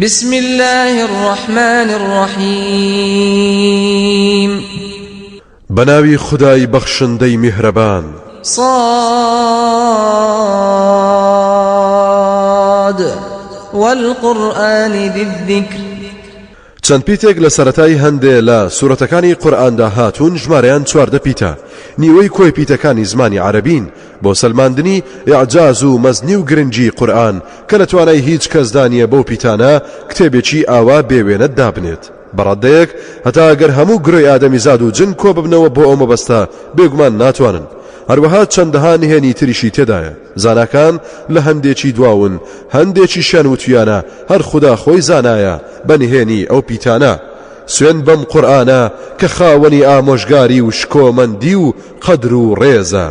بسم اللە الرحمن الرحیم. بەناوی خودای بەخشندەی میهرەبان. صاد والقرآن ذی الذکر. چەند پیتێک لە سەرەتای هەندێ لە سورەتەکانی قورئاندا هاتوون ژمارەیان 14 پیتە، نیوەی کۆی پیتەکانی زمانی عەرەبین، بۆ سەلماندنی ئیعجاز و مەزنی و گرنگی قورئان کە لە توانای هیچ کەسدا نییە بەو پیتانە کتێبێکی ئاوا بێ وێنە دابنێت بە ڕادەیەک هەتا گەر هەموو گرۆی ئادەمیزاد و جن کۆببنەوە بۆ ئەو مەبەستە بێگومان ناتوانن. هەروەها چەندەها نهێنی تریشی تێدایە زاناکان لە هەندێکی دواون هەندێکیشیان وتویانە هەر خودا خۆی زانایە بە نهێنی ئەو پیتانە سوێند بەم قورئانە کە خاوەنی ئامۆژگاری و شکۆمەندی و قەدر و ڕێزە.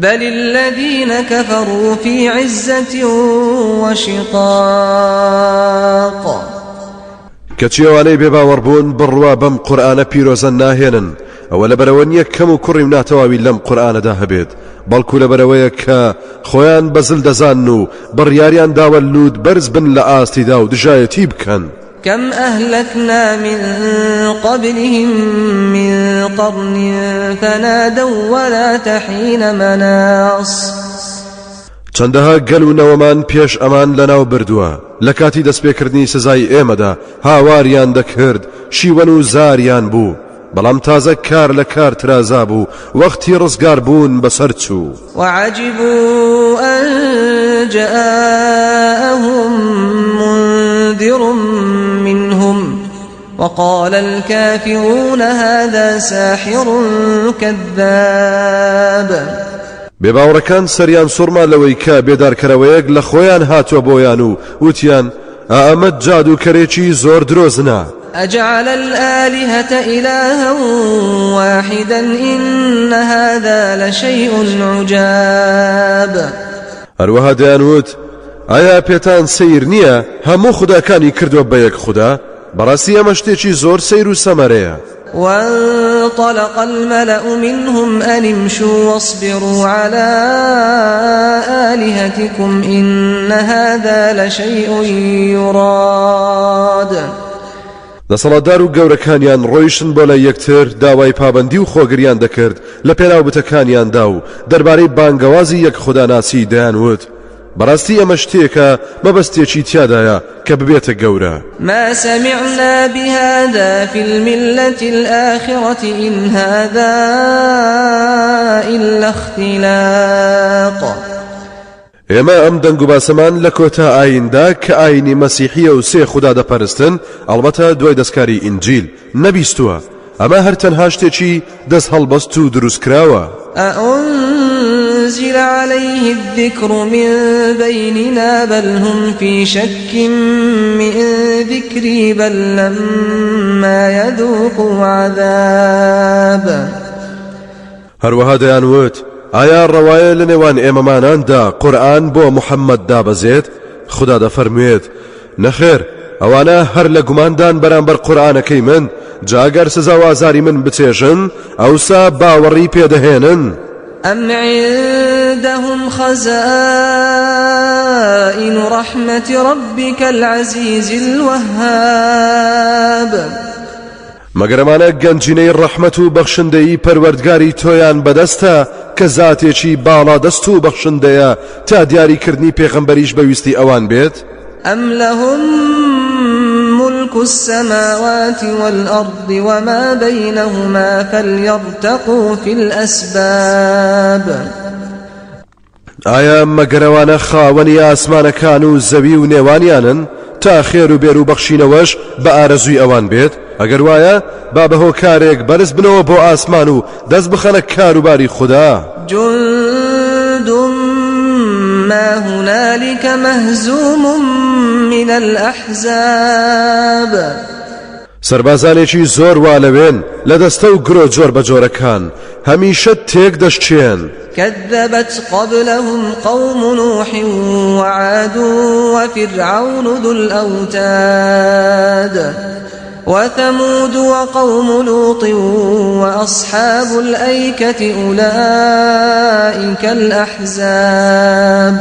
بل الذین كفروا في عزة وشقاق. کەچی ئەوانەی بێباوەڕ بوون بڕوا بەم قورئانە پیرۆزە ناهێنن، ئەوە لەبەرئەوە نییە کەم و کوڕی و ناتەواوی لەم قورئانەدا هەبێت، بەڵکو لەبەرئەوەیە کە خۆیان بە زل دەزانن و بڕیاریان داوە لووت بەرز بن لە ئاستیدا و دژایەتی بکەن. كم أهلكنا من قبلهم من قرن فنادوا ولا تحين مناص. چەندەها گەل و نەوەمان پێش ئەمان لەناو بردووە، لە کاتی دەستپێکردنی سزای ئێمەدا هاواریان دەکرد، شیوەن و زاریان بوو، بەڵام تازە کار لە کار ترازا بوو، وەختی ڕزگاربوون بەسەر چوو. وعجبوا أن جاءهم منذر منهم وقال الكافرون هذا ساحر كذاب. بێباوەڕەکان سەریان سوڕما لەوەی کە بێدارکەرەوەیەک لە خۆیان هاتووە بۆیان و وتیان، ئا ئەمە جادووکەرێکی زۆر درۆزنە. أجعل الآلهة إلها واحدا إن هذا لشيء عجاب. هەروەها دەیانوت، ئایا پێتان سەیر نییە هەموو خوداکانی کردووە بە یەک خودا؟ بەڕاستی ئەمە شتێکی زۆر سەیر و سەمەرەیە. وانطلق الملأ منهم أن امشوا واصبروا على آلهتكم إن هذا لشيء يراد. دەسەڵاتدار و گەورەکانیان ڕۆیشتن بۆ لای یەکتر داوای پابەندی و خۆگریان دەکرد لە پێناو بتەکانیاندا و دەربارەی بانگەوازی یەک خوداناسی دەیانوت بەڕاستی ئەمە شتێکە مەبەستێکی تیادایە کە ببێتە گەورە. ما سمعنا بهذا في الملة الآخرة إن هذا إلا اختلاق. ئێمە ئەم دەنگوباسەمان لە کۆتا ئاییندا کە ئایینی مەسیحییە و سێ خودا دەپەرستن، ئەڵبەتە دوای دەستکاری ئینجیل، نەبیستووە. ئەمە هەر تەنها شتێکی دەست هەڵبەست و دروستکراوە. أأنزل علیه الذکر من بیننا بل هم فی شک من ذکری بل لما یذوقوا عذاب. هەروەها دەیانوت، ئایا ڕەوایە لە نێوان ئێمەماناندا قورئان بۆ محەممەد دابەزێت؟ خودا دەفەرموێت، نەخێر، ئەوانە هەر لە گوماندان بەرامبەر قورئانەکەی من، جا گەر سزا و ئازاری من بچێژن، ئەوسا باوەڕی پێ دەهێنن. ئەم عندهم خزائن رحمة ربک العزیز الوهاب. مەگەر ئەمانە گەنجینەی ڕەحمەت و بەخشندەیی پەروەردگاری تۆیان بەدەستە کە زاتێکی باڵادەست و بەخشندەیە تا دیاریکردنی پێغەمبەریش بە ویستی ئەوان بێت؟ ئەم لهم ملک السماوات والأرض وما بینهما فلیرتقوا فی الأسباب. ئایا مەگەر ئەوانە خاوەنی ئاسمانەکان و زەوی و نێوانیانن تا خێر و بێر و بەخشینەوەش بە ئارەزووی ئەوان بێت؟ ئەگەر وایە با بە هۆکارێک بەرز بنەوە بۆ ئاسمان و دەست بخەنە کاروباری خودا. جند ما هنالک مهزوم من الأحزاب. سەربازانێکی زۆر وا لەوێن لە دەستە و گرۆ جۆر بە جۆرەکان هەمیشە تێک دەشکێن. كذبت قبلهم قوم نوح وعاد وفرعون ذو الأوتاد وثمود وقوم لوط وأصحاب الأيكة أولئك الأحزاب.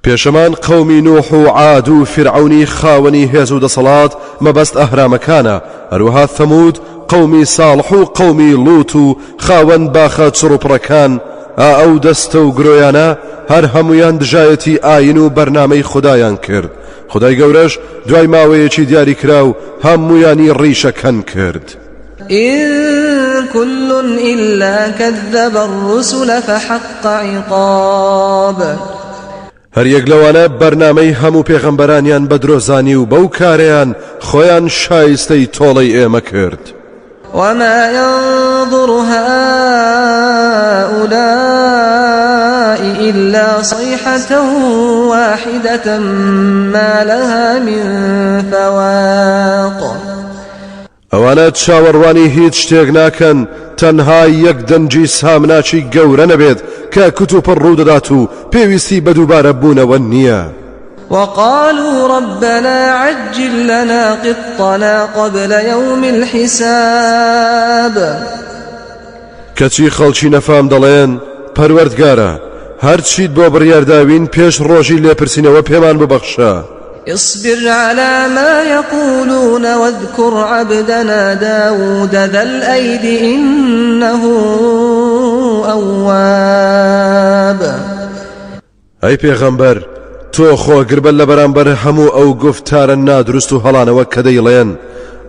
پێشەمان قەومی نوح و عاد و فیرعەونی خاوەنی هێز و دەسەڵات مەبەست ئەهرامەکانە، هەروەها ثەمود، قەومی ساڵح و قەومی لوط و خاوەن باخە چڕوپڕەکان، ئا ئەو دەستە و گرۆیانە هەر هەموویان دژایەتی ئاین و بەرنامەی خودایان کرد، خودای گەورەش دوای ماوەیەکی دیاریکراو هەموویانی ڕیشەکەن کرد. إن كل إلا كذب الرسل فحق عقاب. هەر یەک لەوانە بەرنامەی هەموو پێغەمبەرانیان بە درۆ زانی و بەو کارەیان خۆیان شایستەی تۆڵەی ئێمە کرد. وما ينظر هؤلاء إلا صيحة واحدة ما لها من فواق. ئەوانە چاوەڕوانی هیچ شتێک ناکەن تەنها یەک دەنگی سامناکی گەورە نەبێت کە کتوپڕ ڕوودەدات و پێویستی بە دووبارە بوونەوە نییە. وقالوا ربنا عجل لنا قطنا قبل يوم الحساب. کەچی خەڵکی نەفام دەڵێن، پەروەردگارا، هەرچیت بۆ بڕیارداوین پێش ڕۆژی لێپرسینەوە پێمان ببەخشە. اصبر على ما يقولون واذكر عبدنا داود ذا الأيد إنه أواب. ئەی پێغەمبەر تۆ خۆگربە لە بەرامبەر هەموو ئەو گوفتارە نادروست و هەڵانەوە کە دەیڵێن،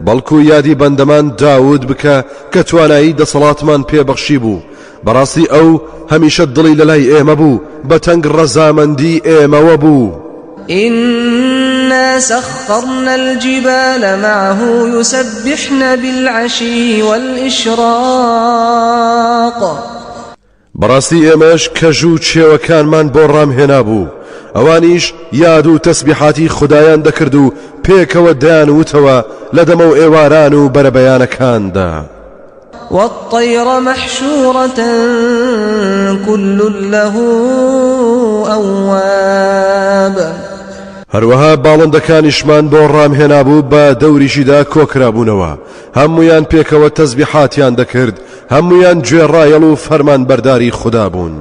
بەڵکو یادی بەندەمان داود بکە کە توانایی دەسەڵاتمان پێبەخشی بوو، بەڕاستی ئەو هەمیشە دڵی لەلای ئێمە بوو، بە تەنگ ڕەزامەندی ئێمەوە بوو. إنا سخرنا الجبال معه يسبحن بالعشي والإشراق. بەڕاستی ئێمەش کەژ و چێوەکانمان بۆ ڕامهێنابوو، ئەوانیش یاد و تەسبیحاتی خودایان دەکرد و پێکەوە دەیانوتەوە لە دەمەو ئێواران و بەرەبەیانەکاندا. والطیر محشورة كل له أواب. هەروەها باڵندەکانیشمان بۆ ڕامهێنابوو بە دەوریشیدا کۆکرابوونەوە، هەموویان پێکەوە تەزبیحاتیان دەکرد، هەموویان گوێڕایەڵ و فەرمانبەرداری خودا بوون.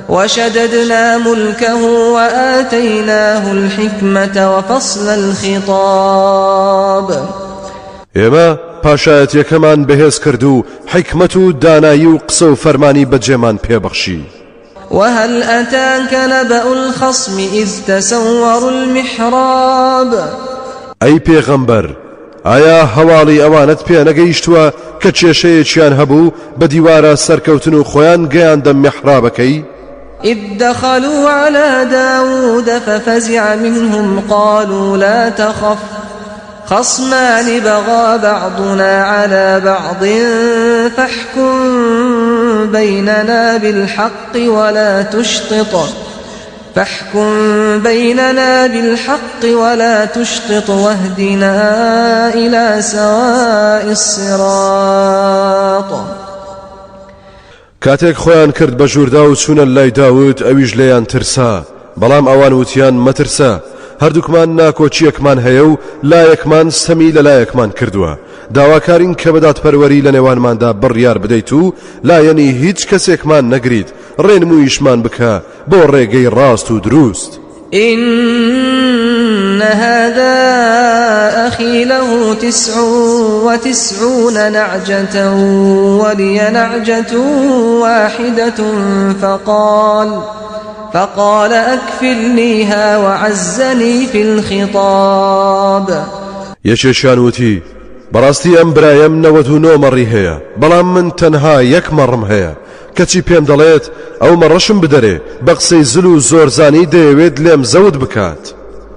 وشددنا ملکه وآتیناه الحکمة وفصل الخطاب. ئێمە پاشایەتیەکەمان بەهێز کرد و حیکمەت و دانایی و قسە و فەرمانی بەجێمان پێبەخشی. وهل أتاک نبأ الخصم إذ تسوروا المحراب. ئەی پێغەمبەر ئایا هەواڵی ئەوانەت پێ نەگەیشتووە کە کێشەیەکیان هەبوو بە دیوارە سەرکەوتن و خۆیان گەیاندە میحرابەکەی؟ إذ دخلوا على داود ففزع منهم قالوا لا تخف خصمان بغى بعضنا على بعض فاحكم بيننا بالحق ولا تشطط فاحكم بيننا بالحق ولا تشطط واهدنا إلى سواء الصراط. کاتێک خۆیان کرد بە ژووردا و چوونە لای داود ئەویش لێیان ترسا، بەڵام ئەوان وتیان مەترسە، هەردووکمان ناکۆکییەکمان هەیە و لایەکمان ستەمی لە لایەکمان کردووە، داواکارین کە بە دادپەروەری لە نێوانماندا بڕیار بدەیت و لایەنی هیچ کەسێکمان نەگریت، ڕێنموویشمان بکە بۆ ڕێگەی ڕاست و دروست. إن هذا أخي له تسع وتسعون نعجة ولي نعجة واحدة فقال أكفلنيها وعزني في الخطاب. یەکێکیان وتی، بەڕاستی ئەم برایم 99 مەڕی هەیە، بەڵام من تەنها یەک مەڕم هەیە، کەچی پێم دەڵێت ئەو مەڕەشم بدەرێ، بە قسەی زل و زۆرزانی دەیەوێت لێم زەوت بکات.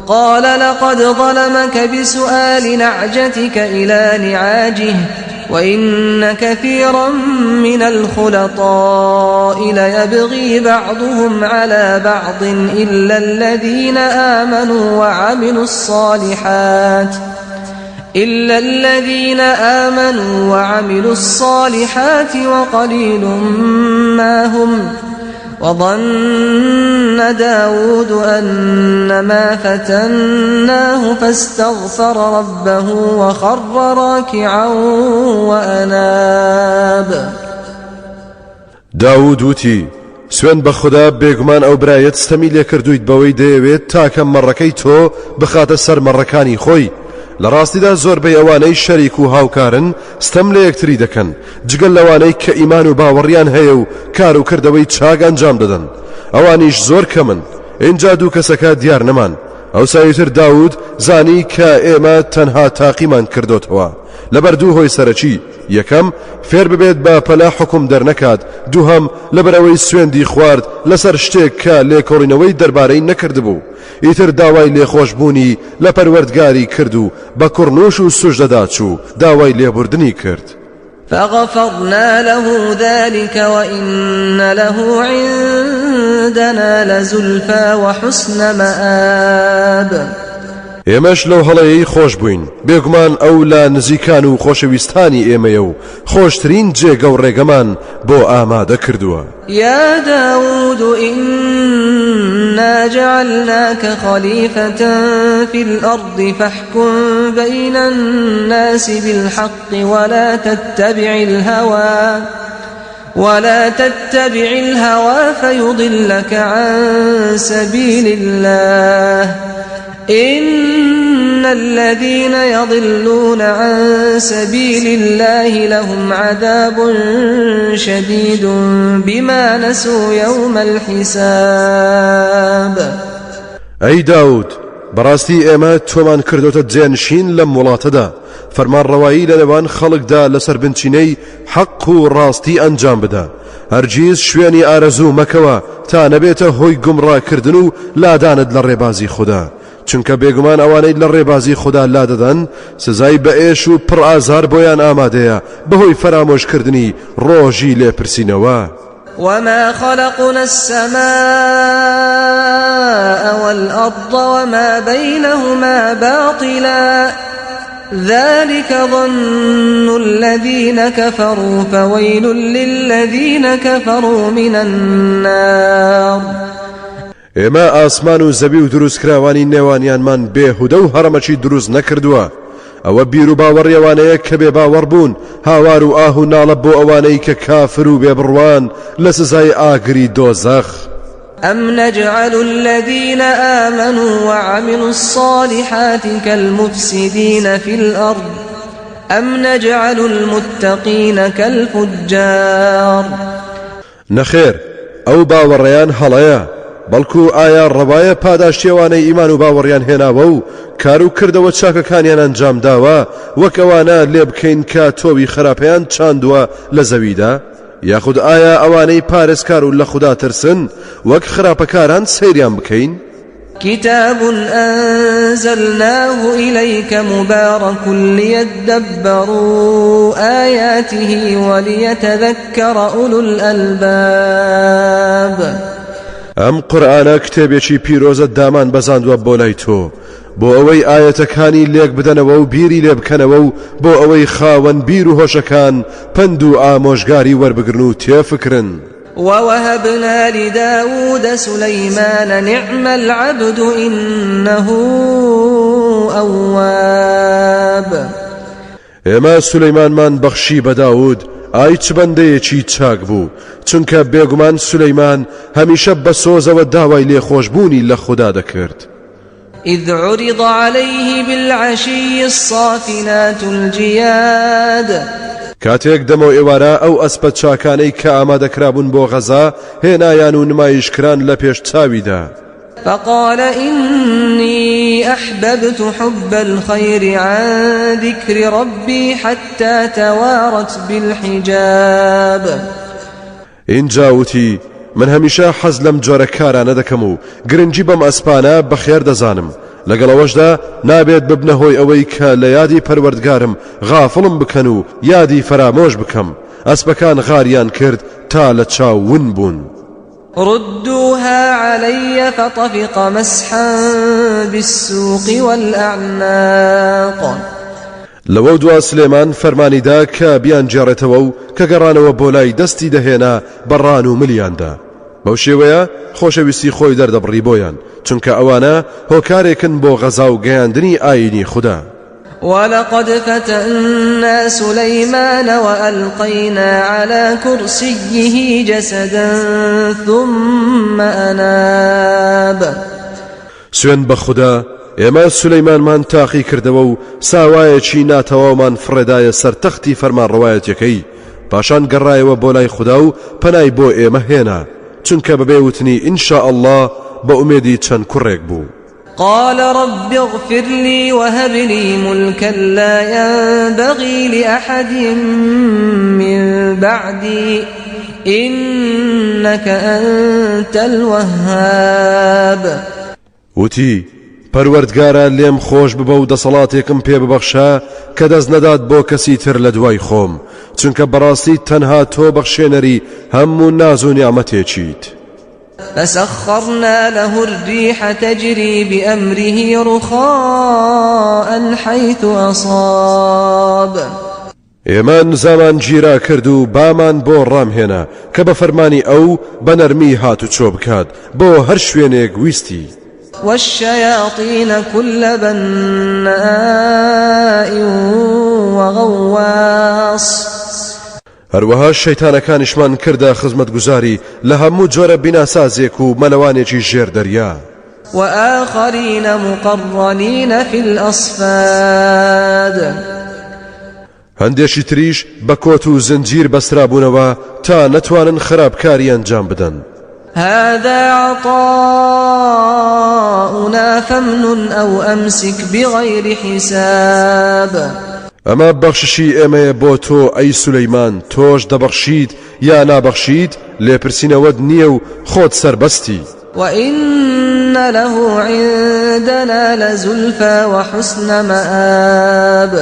قال لقد ظلمك بسؤال نعجتك إلى نعاجه وإن كثيرا من الخلطاء ليبغي بعضهم على بعض إلا الذين آمنوا وعملوا الصالحات إلا الذين آمنوا وعملوا الصالحات وقليل ما هم وظن داود أنما فتناه فاستغفر ربه وخر راكعا وأناب. داود وتی، سوێند بە خودا بێگومان ئەو برایەت ستەمی لێکردوویت بەوەی دەیەوێت تاکە مەڕەکەی تۆ بخاتە سەر مەڕەکانی خۆی لە ڕاستیدا زۆربەی ئەوانەی شەریک و هاوکارن ستەم لە یەکتری دەکەن جگە لەوانەی کە ئیمان و باوەڕیان هەیە و کار و کردەوەی چاک ئەنجام دەدەن ئەوانیش زۆر کەمن ئینجا دوو کەسەکە دیار نەمان ئەوسا ئیتر داود زانی کە ئێمە تەنها تاقیمان کردۆتەوە لەبەر دوو هۆی سەرەکی، یەکەم، فێر ببێت بە پەلە حوکم دەرنەکات، دووهەم، لەبەرئەوەی سوێندی خوارد لەسەر شتێک کە لێکۆڵینەوەی دەربارەی نەکردبوو، ئیتر داوای لێخۆشبوونی لە پەروەردگاری کرد و بە کوڕنووش و سوجدەدا چوو داوای لێبوردنی کرد. فغفرنا له ذلك وإن له عندنا لزلفی وحسن مآب. ئێمەش لەو هەڵەیەی خۆش بووین، بێگومان ئەو لە نزیکان و خۆشەویستانی ئێمەیە و خۆشترین جێگە و ڕێگەمان بۆ ئامادە کردووە. یا داود إنا جعلناک خلیفة فی الأرض فاحکم بین الناس بالحق ولا تتبع الهوى ولا تتبع الهوى فيضلك عن سبيل الله إن الذين يضلون عن سبيل الله لهم عذاب شديد بما نسوا يوم الحساب ئەی داود بەڕاستی ئێمە تۆمان کردۆتە جێنشین لەم وڵاتەدا فەرمانڕەوایی لە نێوان خەڵکدا لەسەر بنچینەی حەق و ڕاستی ئەنجام بدە، هەرگیز شوێنی ئارەزوو مەکەوە تا نەبێتە هۆی گومڕاکردن و لادانت لە ڕێبازی خودا، چونکە بێگومان ئەوانەی لە ڕێبازی خودا لادەدەن سزای بەئێش و پڕ ئازار بۆیان ئامادەیە بەهۆی فەرامۆشکردنی ڕۆژی لێپرسینەوە. وما خلقنا السماء والأرض وما بينهما باطلا ذلك ظن الذين كفروا فويل للذين كفروا من النار. ئێمە ئاسمان و زەوی و دروستکراوانی نێوانیانمان بێهودە و هەڕەمەکی دروست نەکردووە ئەوە بیر و باوەڕی ئەوانەیە کە بێ باوەڕ بوون هاوار و ئاه و ناڵە بۆ ئەوانەی کە کافر و بێبڕوان لە سزای ئاگری دۆزەخ. أم نجعل الذين آمنوا وعملوا الصالحات كالمفسدين في الأرض أم نجعل المتقين كالفجار نەخێر ئەو باوەڕەیان هەڵەیە، بەڵکو ئایا ڕەوایە پاداشتی ئەوانەی ئیمان و باوەڕیان هێناوە و کار و کردەوە چاکەکانیان ئەنجام داوە وەک ئەوانە لێ بکەین کە تۆوی خراپەیان چاندووە لە زەویدا؟ یاخود ئایا ئەوانەی پارێزکار و لە خودا ترسن وەک خراپەکاران سەیریان بکەین؟ کتاب أنزلناه إليك مبارك ليدبروا آياته وليتذكر أولو الألباب. ئەم قورئانە کتێبێکی پیرۆزە دامان بەزاندوە بۆ لای تۆ بۆ ئەوەی ئایەتەکانی لێک بدەنەوە و بیری لێ بکەنەوە و بۆ ئەوەی خاوەن بیر و هۆشەکان پەند و ئامۆژگاری وەربگرن و تێفکرن. ووهبنا لداود سليمان نعم العبد إنه أواب. ئێمە سولەیمانمان بەخشی بە داود، ئای چ بەندەیەکی چاک بوو، چونکە بێگومان سولەیمان هەمیشە بە سۆزەوە داوای لێخۆشبوونی لە خودا دەکرد. إذ عرض علیه بالعشی الصافنات الجیاد. کاتێک دەمەو ئێوارە ئەو ئەسپە چاکانەی کە ئامادەکرابوون بۆ غەزا هێنایان و نمایشکران لە پێش چاویدا. فقال إنی أحببت حب الخیر عن ذکر ربی حتی توارت بالحجاب. ئینجا وتی، من هەمیشە حەز لەم جۆرە کارانە دەکەم و گرنگی بەم ئەسپانە بە خێر دەزانم، لەگەڵ ئەوەشدا نابێت ببنە هۆی ئەوەی کە لە یادی پەروەردگارم غافڵم بکەن و یادی فەرامۆش بکەم، ئەسپەکان غاریان کرد تا لە چاو ون بوون. ردوها علی فطفق مسحا بالسوق والأعناق. لەوەودوا سلێمان فەرمانی دا کە بیانگێڕێتەوە و کە گەڕانەوە بۆ لای دەستی دەهێنا بە ڕان و ملیاندا. بەو شێوەیە خۆشەویستی خۆی دەردەبڕی بۆیان، چونکە ئەوانە هۆکارێکن بۆ غەزا و گەیاندنی ئایینی خودا. ولقد فتنا سليمان وألقينا على كرسيه جسدا ثم أناب. سوێند بە خودا ئێمە سولەیمانمان تاقی کردەوە و ساوایەکی ناتەواومان فڕێدایە سەر تەختی فەرمانڕەوایەتیەکەی، پاشان گەڕایەوە بۆ لای خودا و پەنای بۆ ئێمە هێنا، چونکە بەبێ وتنی ان شاء اللە بە ئومێدی چەند کوڕێک بوو. قال رب اغفر لي وهب لي ملکا لا ينبغي لأحد من بعدي إنك أنت الوهاب. وتی، پەروەردگارا لێم خۆش ببە و دەسەڵاتێکم پێ ببەخشە کە دەست نەدات بۆ کەسی تر لە دوای خۆم، چونکە بەڕاستی تەنها تۆ بەخشێنەری هەموو ناز و نیعمەتێکیت. فسخرنا له الريح تجري بأمره رخاء حيث أصاب. ئێمە نزامان گیرا کرد و بامان بۆ ڕامهێنا کە بە فەرمانی ئەو بە نەرمی هاتوچۆ بکات بۆ هەر شوێنێک ویستی. والشیاطین کل بناء وغواص. هەروەها شەیتانەکانیشمان کردە خزمەتگوزاری لە هەموو جۆرە بیناسازێک و مەلەوانێکی ژێر دەریا. وآخرین مقرنین فی الأصفاد. هەندێکی تریش بە کۆت و زنجیر بەسترابوونەوە تا نەتوانن خراپکاری ئەنجام بدەن. هذا عطاؤنا فامنن أو أمسك بغیر حساب. ئەمە بەخششی ئێمەیە بۆ تۆ ئەی سولەیمان، تۆش دەبەخشیت یا نابەخشیت لێپرسینەوەت نییە و خۆت سەربەستی. وإن له عندنا لزلفی وحسن مآب.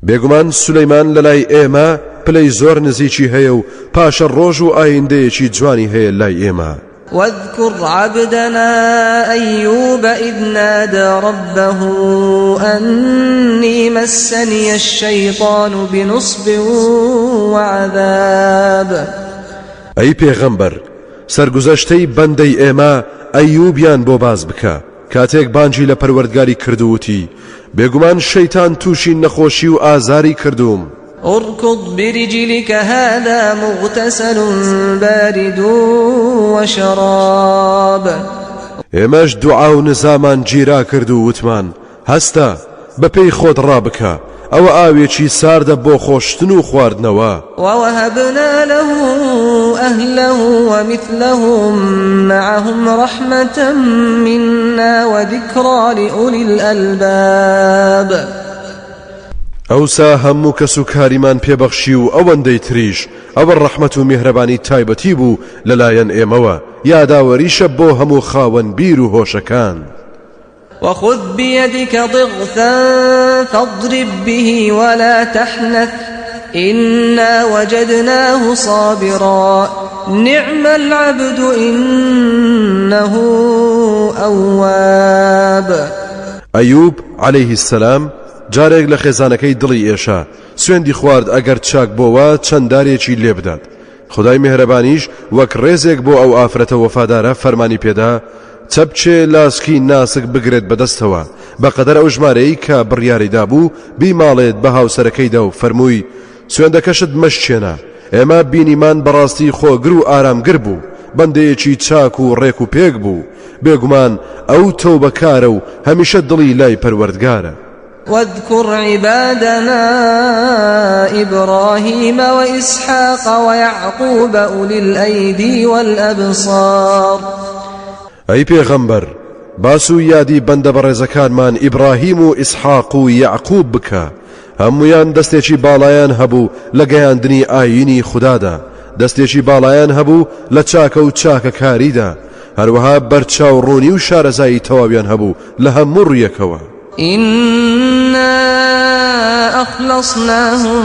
بێگومان سولەیمان لەلای ئێمە پلەی زۆر نزیکی هەیە و پاشەڕۆژ و ئایندەیەکی جوانی هەیە لای ئێمە. واذكر عبدنا أيوب إذ نادى ربه أني مسني الشيطان بنصب وعذاب. ئەی پێغەمبەر سەرگوزەشتەی بەندەی ئێمە ئەیوبیان بۆ باس بکە کاتێک بانگی لە پەروەردگاری کرد و وتی، بێگومان شەیتان تووشی نەخۆشی و ئازاری کردووم. ارکض برجلک هذا مغتسل بارد وشراب. ئێمەش دوعا و نزامان گیرا کرد و وتمان، هەستە، بە پێی خۆت ڕابکە، ئەوە ئاوێکی ساردە بۆ خۆشتن و خواردنەوە. ووهبنا له أهله ومثلهم معهم رحمة منا وذکری لأولی الألباب. ئەوسا هەموو کەس و کاریمان پێ بەخشی و ئەوەندەی تریش، ئەوە ڕەحمەت و میهرەبانی تایبەتی بوو لەلایەن ئێمەوە، یاداوەریشە بۆ هەموو خاوەن بیر و هۆشەکان. وخذ بيدك ضغثا فاضرب به ولا تحنث إنا وجدناه صابرا نعم العبد إنه أواب. ئەیوب، علیه السلام، جارێک لە خێزانەکەی دڵی ئێشا، سوێندی خوارد ئەگەر چاک بۆوە چەند دارێکی لێ بدات، خودای میهرەبانیش وەک ڕێزێک بۆ ئەو ئافرەتە وەفادارە فەرمانی پێدا چەپکێ لاسکی ناسک بگرێت بەدەستەوە بەقەدەر ئەو ژمارەی کە بڕیاری دابوو بیماڵێت بە هاوسەرەکەیدا و فەرمووی سوێندەکەشت مەشکێنە ئێمە بینیمان بەڕاستی خۆگر و ئارامگر بوو بەندەیەکی چاک و ڕێک و پێک بوو بێگومان ئەو تەوبەکارە و هەمیشە دڵی لای پەروەردگارە. واذكر عبادنا إبراهيم وإسحاق ويعقوب أولي الأيدي والأبصار. ئەی پێغەمبەر باس و یادی بەندە بەڕێزەکانمان ئیبراهیم و ئیسحاق و یەعقوب بکە هەموویان دەستێکی باڵایان هەبوو لە گەیاندنی ئایینی خودادا دەستێکی باڵایان هەبوو لە چاکە و چاکەکاریدا هەروەها بەرچاو ڕوونی و شارەزایی تەواویان هەبوو لە هەموو ڕوویەکەوە. إنا أخلصناهم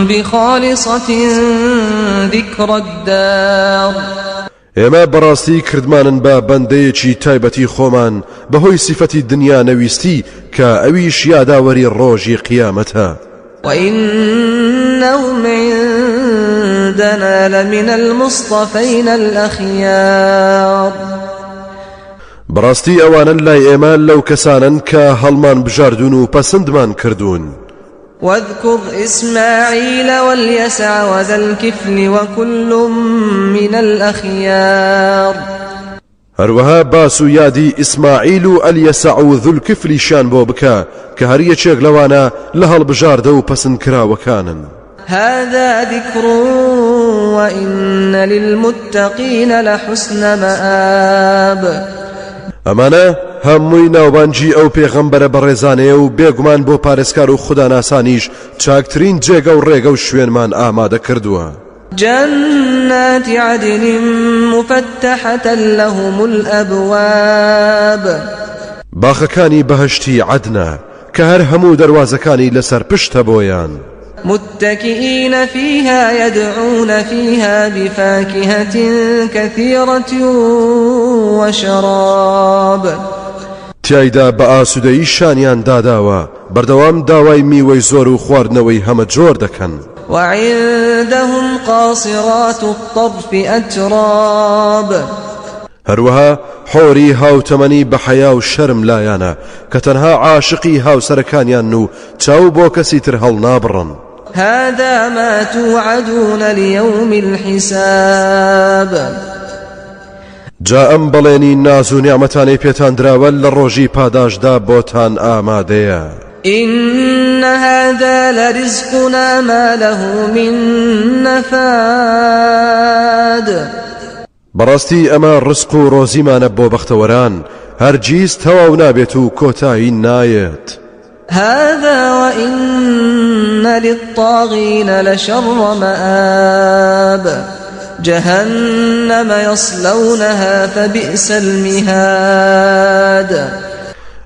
بخالصة ذکر الدار. ئێمە بەڕاستی کردمانن بە بەندەیەکی تایبەتی خۆمان بەهۆی سیفەتی دنیا نەویستی کە ئەویش یاداوەری ڕۆژی قیامەتە. وإنهم عندنا لمن المصطفین الأخیار. بەڕاستی ئەوانە لای ئێمە لەو کەسانەن کە هەڵمان بژاردوون و پەسندمان کردوون. واذكر إسماعيل واليسع وذا الكفل وكل من الأخيار. هەروەها باس و یادی ئیسماعیل و ئەلیەسەع و ذوالکفلیشیان بۆ بکە کە هەر یەکێک لەوانە لە هەڵبژاردە و پەسندکراوەکانن. هذا ذکر وإن للمتقین لحسن مآب. ئەمانە هەمووی ناوبانگی ئەو پێغەمبەرە بەڕێزانەیە و بێگومان بۆ پارێزکار و خوداناسانیش چاکترین جێگە و ڕێگە و شوێنمان ئامادە کردووە. جنات عدن مفتحة لهم الأبواب. باخەکانی بەهەشتی عەدنە کە هەر هەموو دەروازەکانی لەسەر پشتە بۆیان. متکئین فیها یدعون فیها بفاکهة کثیرة وشراب. تیایدا بە ئاسوودەیی شانیان داداوە، بەردەوام داوای میوەی زۆر و خواردنەوەی هەمە جۆر دەکەن. وعندهم قاصرات الطرف أتراب. هەروەها حۆری هاوتەمەنی بە حەیا و شەرم لایانە کە تەنها عاشقی هاوسەرەکانیانن و چاو بۆ کەسی تر هەڵنابڕن. هذا ما توعدون لیوم الحساب. جا ئەم بەڵێنی ناز و نیعمەتانەی پێتان دراوە لە ڕۆژی پاداشتدا بۆتان ئامادەیە. إن هذا لرزقنا ما له من نفاد. بەڕاستی ئەمە ڕزق و ڕۆزیمانە بۆ بەختەوەران، هەرگیز تەواو نابێت و کۆتایی نایەت. هذا وإن للطاغین لشر مآب جهنم یصلونها فبئس المهاد.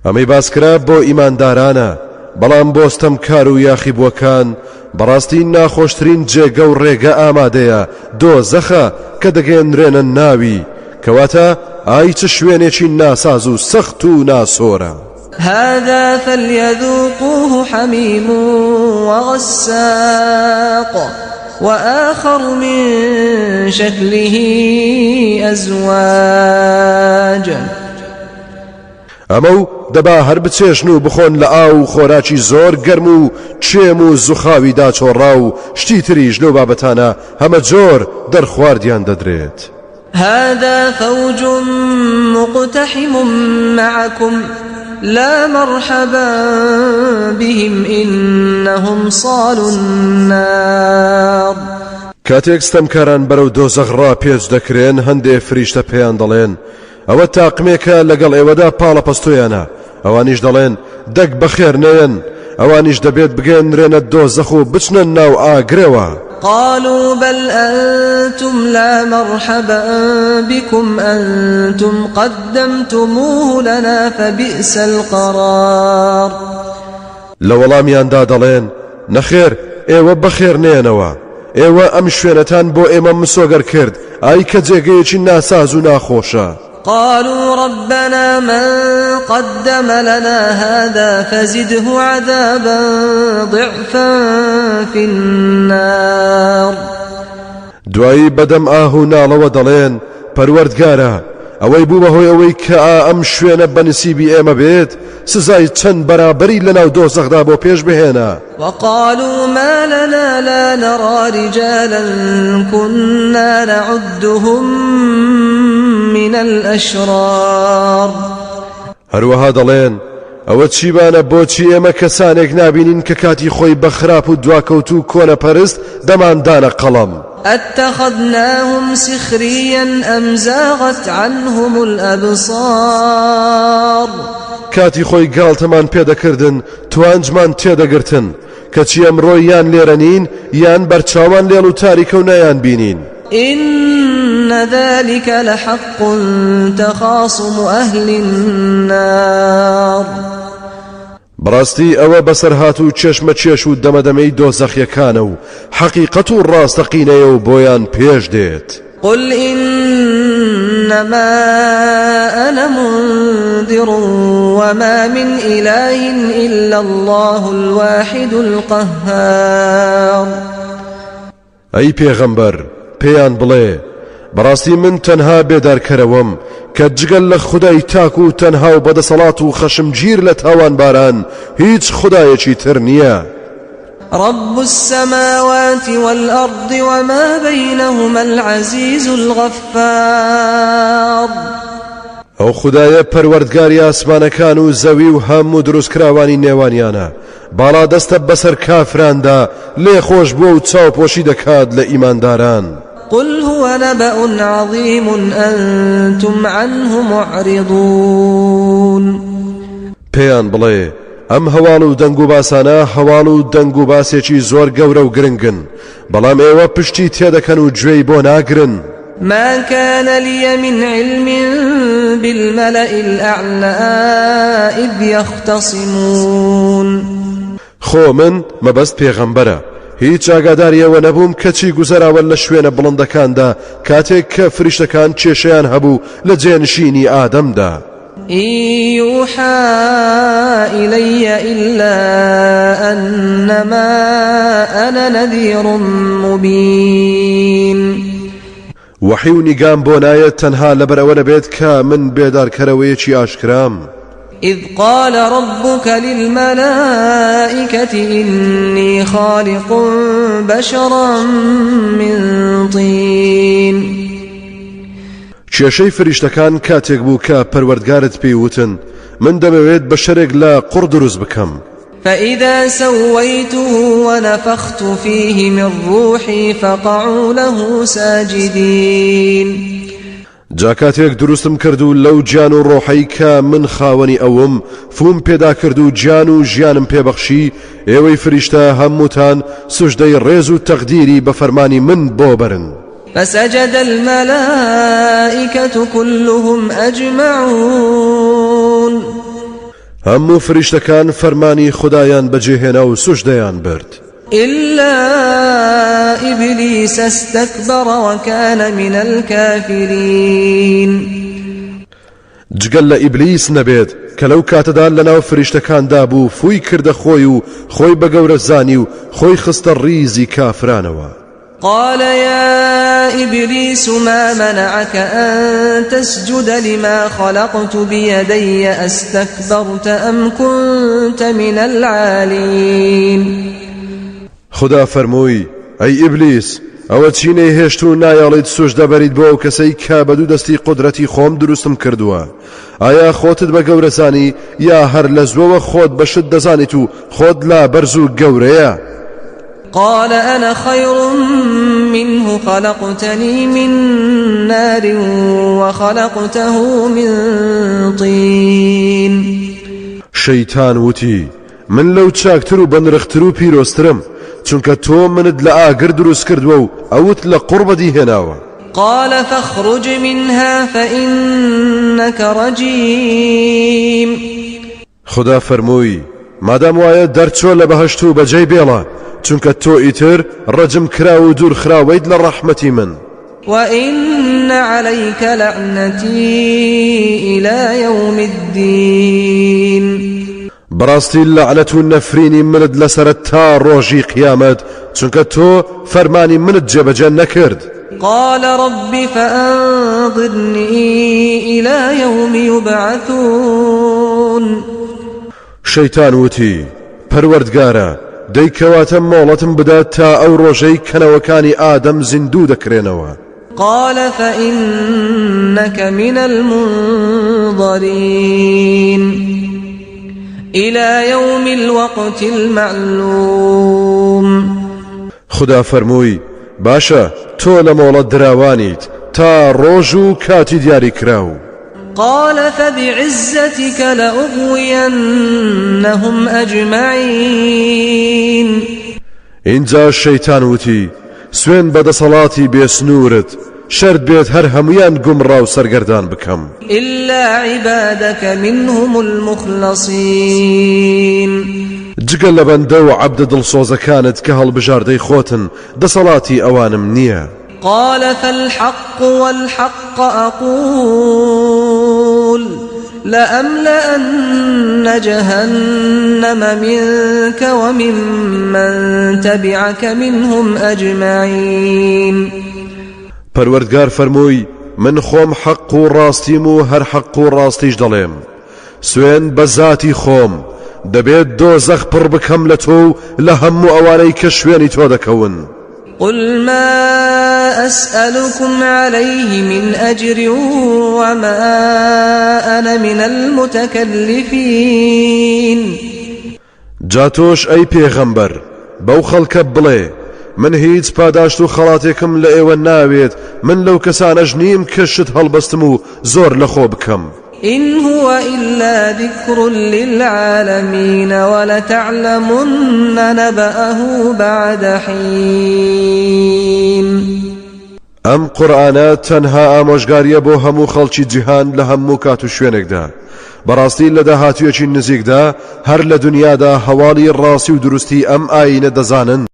ئەمەی باسکرا بۆ ئیماندارانە، بەڵام بۆ ستەمکار و یاخیبووەکان بەڕاستی ناخۆشترین جێگە و ڕێگە ئامادەیە، دۆزەخە، کە دەگەیەنرێنە ناوی، کەواتە ئای چ شوێنێکی ناساز و سەخت و ناسۆرە. هذا فلیذوقوه حمیم وغساق وآخر من شکله ازواج. ئەمە و دەبا هەر بچێژن و بخۆن لە ئاو و خۆراکی زۆر گەرم و چێم و زوخاوی داچۆڕاو و شتی تریش لەو بابەتانە هەمە جۆر دەرخواردیان دەدرێت. هذا فوج مقتحم معكم لا مرحبا بهم إنهم صالوا النار. کاتێک ستەمکاران بەرەو دۆزەخ ڕاپێچ دەکرێن هەندێ فریشتە پێیان دەڵێن ئەوە تاقمێکە لەگەڵ ئێوەدا پاڵەپەستۆیانە، ئەوانیش دەڵێن، دەک بەخێر نەیەن، ئەوانیش دەبێت بگەیەنرێنە دۆزەخ و بچنە ناو ئاگرەوە. قالوا بل أنتم لا مرحبا بكم أنتم قدمتموه لنا فبئس القرار. لە وەڵامیاندا دەڵێن، نەخێر ئێوە بەخێر نەیەنەوە، ئێوە ئەم شوێنەتان بۆ ئێمە مسۆگەر کرد، ئای کە جێگەیەکی ناساز و ناخۆشە. قالوا ربنا من قدم لنا هذا فزده عذابا ضعفا فی النار. دوایی بەدەم ئاه و ناڵەوە دەڵێن، پەروەردگارا، ئەوەی بوو بە هۆی ئەوەی کە ئا ئەم شوێنە بە نسیبی ئێمە بێت، سزای چەند بەرابەری لەناو دۆزەخدا بۆ پێش بهێنە. وقالوا ما لنا لا نرى رجالا كنا نعدهم من الأشرار. هەروەها دەڵێن، ئەوە چیمانە بۆچی ئێمە کەسانێک نابینین کە کاتی خۆی بە خراپ و دواکەوتوو و کۆنەپەرست دەماندانە قەڵەم. اتخذناهم سخریا ام زاغت عنهم الابصار. کاتی خۆی گاڵتەمان پێدەکردن توانجمان تێدەگرتن، کەچی ئەمڕۆ یان لێرە نین یان بەرچاومان لێڵ و تاریکە و نایانبینین. إن ذلك لحق تخاصم أهل النار. بەڕاستی ئەوە بەسەرهات و کێشمەکێش و دەمەدەمەی دۆزەخیەکانە و حەقیقەت و ڕاستەقینەیە و بۆیان پێش دێت. قل إنما أنا منذر وما من إله إلا الله الواحد القهار. ئەی پێغەمبەر، پێیان بڵێ، بەڕاستی من تەنها بێدارکەرەوەم کە جگەل لە خودای تاک و تەنها و بەدەسەڵات و خەشمگیر لە تاوانباران هیچ خودایەکی تر نییە. رب السماوات والأرض وما بينهما العزيز الغفار. ئەو خودایە پەروەردگاری ئاسمانەکان و زەوی و هەموو دروستکراوانی نێوانیانە، باڵادەستە بەسەر کافراندا، لێخۆشبووە و چاوپۆشی دەکات لە ئیمانداران. قل هو نبأ عظیم أنتم عنه معرضون. پێیان بڵێ، ئەم هەواڵ و دەنگوباسانە هەواڵ و دەنگوباسێکی زۆر گەورە و گرنگن، بەڵام ئێوە پشتی تێدەکەن و گوێی بۆ ناگرن. ما كان لي من علم بالملأ الأعلى إذ يختصمون. خۆ من، مەبەست پێغەمبەرە، هیچ ئاگاداری ئەوە نەبووم کە چی گوزەراوە لە شوێنە بڵندەکاندا کاتێک کە فریشتەکان کێشەیان هەبوو لە جێنشینی ئادەمدا. إن يوحى إلي إلا أنما أنا نذير مبين. وەحی و نیگام بۆ نایەت تەنها لەبەر ئەوە نەبێت کە من بێدارکەرەوەیەکی ئاشکرام. إذ قال ربك للملائكة إني خالق بشرا من طين. کێشەی فریشتەکان کاتێک بوو کە پەروەردگارت پێی وتن من دەمەوێت بەشەرێک لە قوڕ دروست بکەم. فإذا سويته ونفخت فيه من روحي فقعوا له ساجدين. جا کاتێک دروستم کرد و لەو گیان و ڕۆحەی کە من خاوەنی ئەوم فووم پێدا کرد و گیان و ژیانم پێ بەخشی، ئێوەی فریشتە هەمووتان سوجدەی ڕێز و تەقدیری بە فەرمانی من بۆ بەرن. فسجد الملائکة كلهم أجمعون. هەموو فریشتەکان فەرمانی خودایان بەجێهێنا و سوجدەیان برد. إلا إبلیس استکبر وکان من الکافرین. جگە لە ئیبلیس نەبێت کە لەو کاتەدا لەناو فریشتەکاندا بوو فووی کردە خۆی و خۆی بە گەورە زانی و خۆی خستە ڕیزی کافرانەوە. قال يا إبليس ما منعك أن تسجد لما خلقت بيدي أستكبرت أم كنت من العالين. خودا فەرمووی، ئەی ئیبلیس، ئەوە چی نەیهێشت و نایەڵیت سوجدە بەریت بۆ ئەو کەسەی کە بە دوو دەستی قودرەتی خۆم دروستم کردووە؟ ئایا خۆتت بە گەورە زانی یا هەر لە زووەوە خۆت بە شت دەزانیت و خۆت لا بەرز و گەورەیە؟ قال أنا خير منه خلقتني من نار وخلقته من طين. شەیتان وتی، من لەو چاکتر و بەنرختر و پیرۆزترم، چونکە تۆ منت لە ئاگر دروست کردووە و ئەوت لە قوڕ بەدی هێناوە. قال فاخرج منها فإنك رجیم. خودا فەرمووی، مادام وایە دەرچۆ لە بەهەشت و بەجێی بێڵە، چونکە تۆ ئیتر ڕەجم کراو و دوورخراوەیت لە ڕەحمەتی من. وإن علیک لعنتی الی یوم الدین. بەڕاستی لەعنەت و نەفرینی منت لەسەرە تا ڕۆژی قیامەت، چونکە تۆ فەرمانی منت جێبەجێ نەکرد. قال رب فأنظرنی الی یوم یبعثون. شەیتان وتی، پەروەردگارا، دەی کەواتە مۆڵەتم بدە تا ئەو ڕۆژەی کە نەوەکانی ئادەم زیندوو دەکرێنەوە. قال فإنك من المنظرین إلی یوم الوقت المعلوم. خودا فەرمووی، باشە، تۆ لە مۆڵەت دراوانیت تا ڕۆژ و کاتی دیاریکراو. قال فبعزتك لأغوینهم أجمعین. ئینجا شەیتان وتی، سوێند بە دەسەڵاتی بێ سنوورت، شەرت بێت هەر هەموویان گومڕا و سەرگەردان بکەم. إلا عبادك منهم المخلصین. جگە لە بەندە و عەبدە دڵسۆزەکانت کە هەڵبژاردەی خۆتن، دەسەڵاتی ئەوانم نییە. قال فالحق والحق أقول لأملأن جهنم منك وممن تبعك منهم أجمعين. پەروەردگار فەرمووی، من خۆم حەق و ڕاستیم و هەر حەق و ڕاستیش دەڵێم. سوێند بە زاتی خۆم، دەبێت دۆزەخ پڕ بکەم لە تۆ و لە هەموو ئەوانەی کە شوێنی تۆ دەکەون. قل ما أسألكم عليه من أجر وما أنا من المتكلفين. جا تۆش ئەی پێغەمبەر بەو خەڵکە بڵێ، من هیچ پاداشت و خەڵاتێکم لە ئێوە ناوێت، من لەو کەسانەش نیم کە شت هەڵبەستم و زۆر لە خۆ بکەم. إن هو إلا ذکر للعالمین ولتعلمن نبأه بعد حین. ئەم قورئانە تەنها ئامۆژگاریە بۆ هەموو خەڵکی جیهان لە هەموو کات و شوێنێکدا بەڕاستی لە داهاتوویەکی نزیکدا هەر لە دنیادا هەواڵی ڕاستی و دروستی ئەم ئایینە دەزانن.